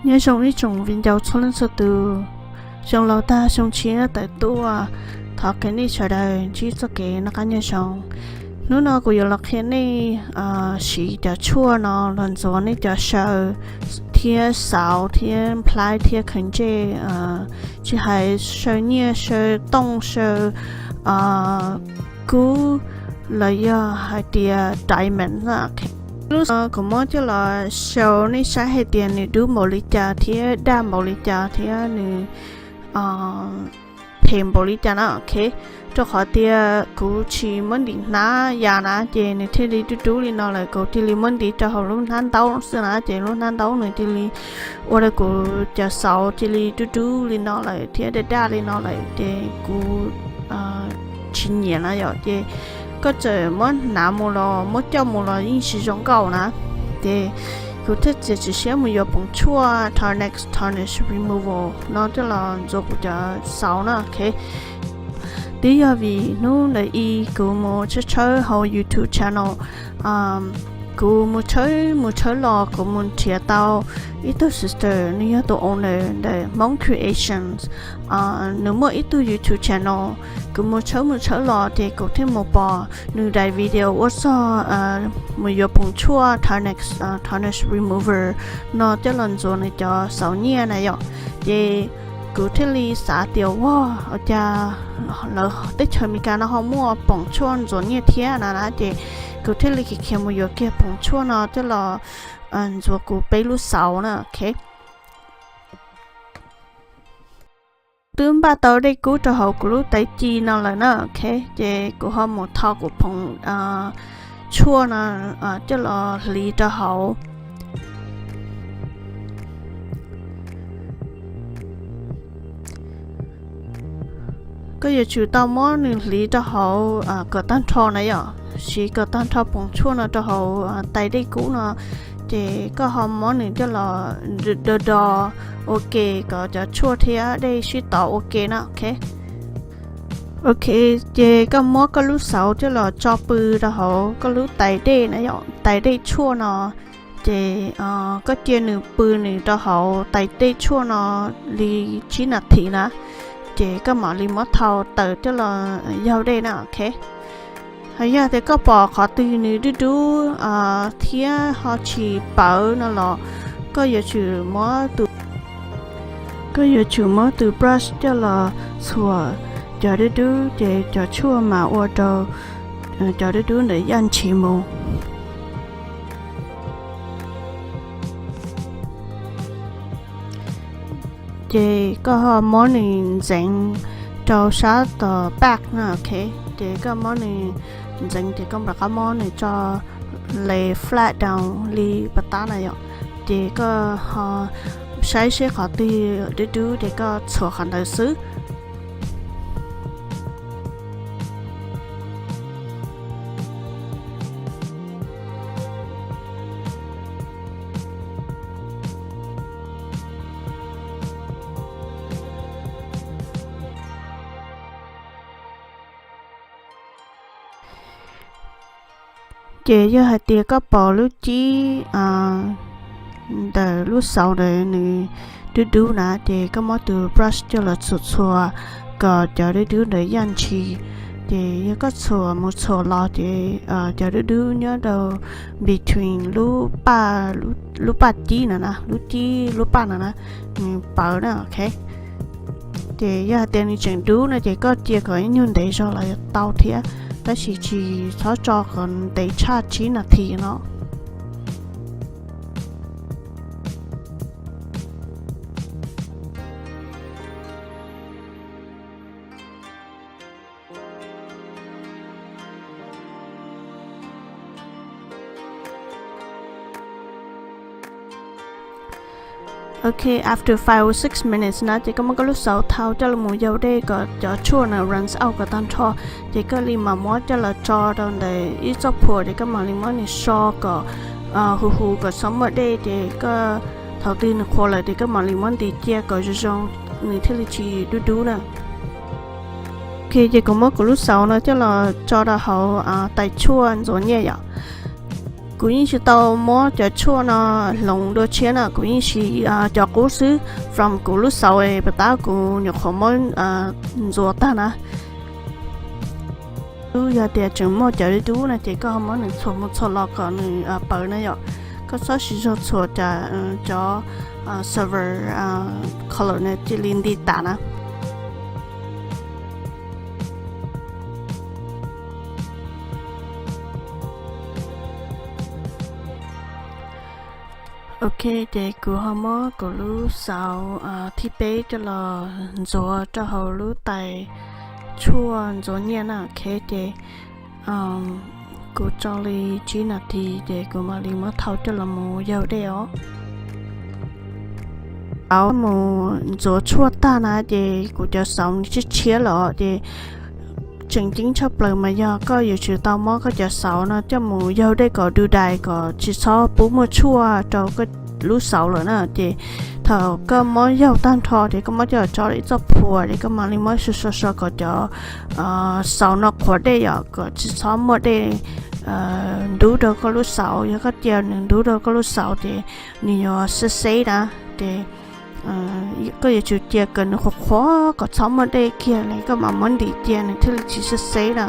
Nyob zoo ib tsoom viv ncaus txhua leej txhua tus, xyoo laus tag xyoo tshiab tawm tuaj, thov kom nej sawv daws ntsib txoj kev noj qab nyob zoo. Hnub no kuv yuav los qhia nej siv cov tshuaj no los ntxuav nej cov saw thiab xauv thiab nplhaib thiab khaws ntsej, tsis hais saw nyiaj saw tooj saw kub los yog hais tias diamond na. Lub no kuv muab coj los show nej saib hais tias nws dub npaum li cas thiab daj npaum li cas thiab nws phem npaum li cas na, ok. Rau qhov tias kuv tsis muab ntim hnab ya na ces nws thiaj li dub dub li no lawm. Kuv cia li muab ntim rau hauv lub hnab ntaub xwb na ces lub hnab ntaub nws cia li ua rau kuv cov xauv cia li dub dub li no lawm thiab daj daj li no lawm ces kuv tsis nyiam na yom. Ces koj txawm muab hnav mus los muab coj mus los yeej tsis zoo nkauj na. Ces kuv thiaj txiav txim siab mus yuav poom tshuaj Tarnex Tarnish Removal no coj los ntxuav kuv cov xauv na, ok. Twb yog vim hnub ntawd i kuv mus tshawb tshawb hauv YouTube channel, kuv mus tshawb mus tshawb los kuv mus nrhiav tau ib tug sister, nws yog tus owner ntawm Hmoob Creations. Nws muaj ib tug YouTube channel, kuv mus tshawb mus tshawb los ces kuv thiaj mus pom nws daim video ua txog mus yuav poom tshuaj Tarnex Tarnish Remover no coj los ntxuav nws cov xauv nyiaj na yom. Ces kuv thiaj li xav tias, wow, ua cas lawv teb chaws Amelikas no ho muaj poom tshuaj ntxuav nyiaj thiab na na, ces kuv thiaj li khiav khiav mus yuav kiag poom tshuaj no coj los ntxuav kuv peb lub xauv na, ok. Twb npaj tau dej kub rau hauv kuv lub tais ci no lawm na, ok. Ces kuv ho mus tho kuv poom tshuaj no coj los hliv rau hauv. Koj yuav tsum tau muab nws hliv rau hauv kom tag nrho na yom, siv kom tag nrho poom tshuaj no rau hauv tais dej kub no, ces koj ho muab nws coj los do do ua ke kom cov tshuaj thiab dej sib tov ua ke na, ok. Ok, ces koj muab koj lub xauv coj los tso pw rau hauv koj lub tais dej na yom, tais dej tshuaj no. Ces koj cia nws pw nws rau hauv tais dej tshuaj no li tsib nas this na, ces koj mam li muab thau taws coj los yaug dej na, ok. Hos yog tias koj pom qhov twg nws dub dub thiab ho tsis pawv no los koj yuav tsum muab tus, koj yuav tsum muab tus brush coj los txhuam cov dub dub ces cov tshuaj mas ua rau cov dub dub ntawd yaj ntshis mus. Ces koj ho muab nws ntxeev rau sab tom back na, ok. Ces koj muab nws ntxeev ces koj rov qab muab nws tso lay flat down li pas tab na yom. Ces koj ho saib seb qhov twg dub dub ces koj txhuam qhov ntawd xwb. Ces yog hais tias koj pom lub cib ntawm lub xauv ntawd nws dub dub na, ces koj muab tus brush coj los txhuam txhuam kom cov dub dub ntawd yaj ntshis. Ces yog koj txhuam mus txhuam los ces cov dub dub nyob rau between lub paj, lub paj cib no na, lub cib lub paj no na, nws pawv na, ok. Ces yog hais tias nws tseem dub no ces koj cia kom ib nyuag ntev zog los tau thiab, tab sis tsis txhob tso kom ntev tshaj tsib nas this no. Ok, after five or six minutes na ces koj muab koj lub xauv thau coj los mus yaug dej kom cov tshuaj na runs out kom tag nrho. Ces koj li mam muab coj los tso rau ntawm ib txoj phuam ces koj mam li muab nws so kom hu hu kom txhob muaj dej. Ces koj thaum twg nws qhuav lawm ces koj mam li muab ntim cia kom zoo zoo, nws thiaj li tsis dub dub na. Ok, ces kuv muab kuv lub xauv no coj los tso rau hauv tais tshuaj ntxuav nyiaj yom. Kuv yeej tsis tau muab cov tshuaj no hloov dua tshiab na, kuv yeej siv cov qub xwb from kuv lub xauv, pas tab kuv nyuam qhuav muab ntxuav tag na. Yog tias tseem muaj cov dub dub no ces koj ho muab nws txhuam mus txhuam los kom nws pawv na yom. Koj txhob siv zog txhuam cov silver color no cia li nti tas na. Ok, ces kuv ho muab kuv lub xauv thib peb coj los ntxuav rau hauv lub tais tshuaj ntxuav nyiaj na. Ok, ces kuv tso li tsib nas this ces kuv mam li muab thau coj los mus yawg dej os. Xauv mus ntxuav tshuaj tag na ces kuv cov xauv nws tshiab tshiab lawm ces tseem ceeb tshaj plaws mas yog koj yuav tsum tau muab koj cov xauv no coj mus yawg dej kom du dais kom tsis txhob pub muaj tshuaj rau koj lub xauv lawm na. Ces thaum koj muab yawg tag nrho ces koj muab coj tso rau ib txoj phuam ces koj mam li muab so so so kom cov xauv no qhuav dej yom, kom tsis txhob muaj dej ntub rau koj lub xauv. Yog koj cia nws ntub rau koj lub xauv ces nws yuav xeb xeb na. Ces koj yuav tsum cia kom nws qhuav qhuav kom txhob muaj dej kiag li koj mam muab ntim cia nws thiaj li tsis xeb xeb na.